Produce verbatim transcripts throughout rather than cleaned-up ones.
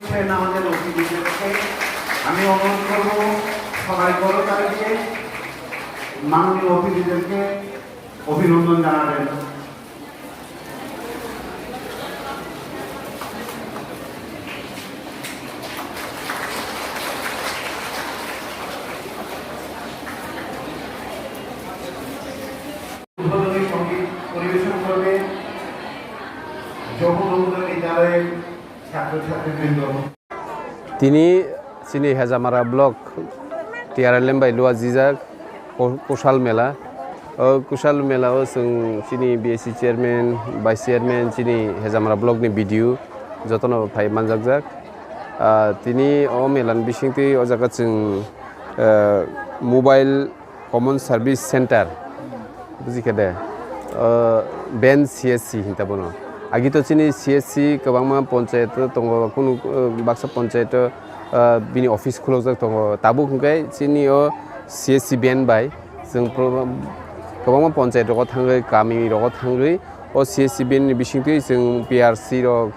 আমাদের অতিথিদেরকে আমি অনুরোধ করব, সবাই করতালি দিয়ে মাননীয় অতিথিদেরকে অভিনন্দন জানাবেন। উদ্বোধনী সঙ্গীত পরিবেশন করবে যমুনা উচ্চ বিদ্যালয়ের ছাত্রছাত্রীবৃন্দ। Tini chini Hejamara block T R L M bai lua jijak Ko-, Kushal Mela. O Kushal Mela o chwng chini B S C chairman, vice chairman, chini Hejamara block ni B D O jotono phai manjakjak. Ah, tini o mela ni bisingtwi o jaga chwng, ah, mobile Common Service Center, buji khe de, uh, ben C S C hinta bono. Agi to chini C S C kwbangma ponchayat tongo, kunu, uh, baksa ponchayat, uh, bini office khulokjak tongo. Tabuk hwnkhe chini o C S C ben bai chwng pro-, kwbangma ponchayat rogo thangwi, kami rogo thangwi o C S C ben ni bisingtwi chwng P R C rok,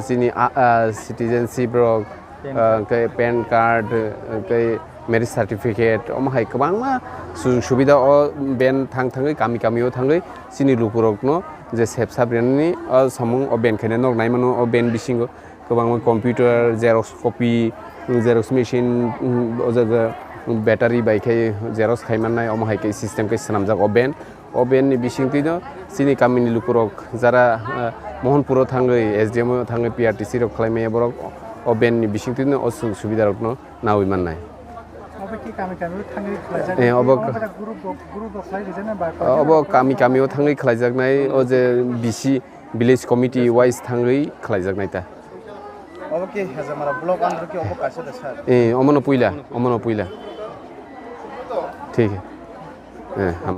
chini, ah, ah, citizenship rok, Pan ah, card. Hwnkhe pan card, hwnkhe marriage certificate, omo hai kwbangma sujog subida o ben thang thangwi kami kami o thangwi chini lukurokno je sep sap rwnani o samung o ben khaina nog nai mano o ben bisingo kwbangma computer, xerox copy, xerox machine, mm, o jaga battery bai khe xerox khai mannai omo hai khe system khe swnamjak o ben. O ben ni bisingtwi no chini kami ni lukurok jara, ah, Mohanpur o thangwi S D M o thangwi P R T C rok khlai maya borok o ben ni bisingtwi no o su-, subida rok no nawi mannai. Obo khe kami kami o thangwi khlaijak. Eh, obo obo ka- group bo, group bo khlai rijak na ba? Obo kami kami o thangwi khlaijaknai, o je B C, village committee wise thangwi khlaijaknai ta. Obo khe Hejamara block under khe obo kaisa da sir? Eh, omono puila, omono puila. Thik hai. Eh, ham.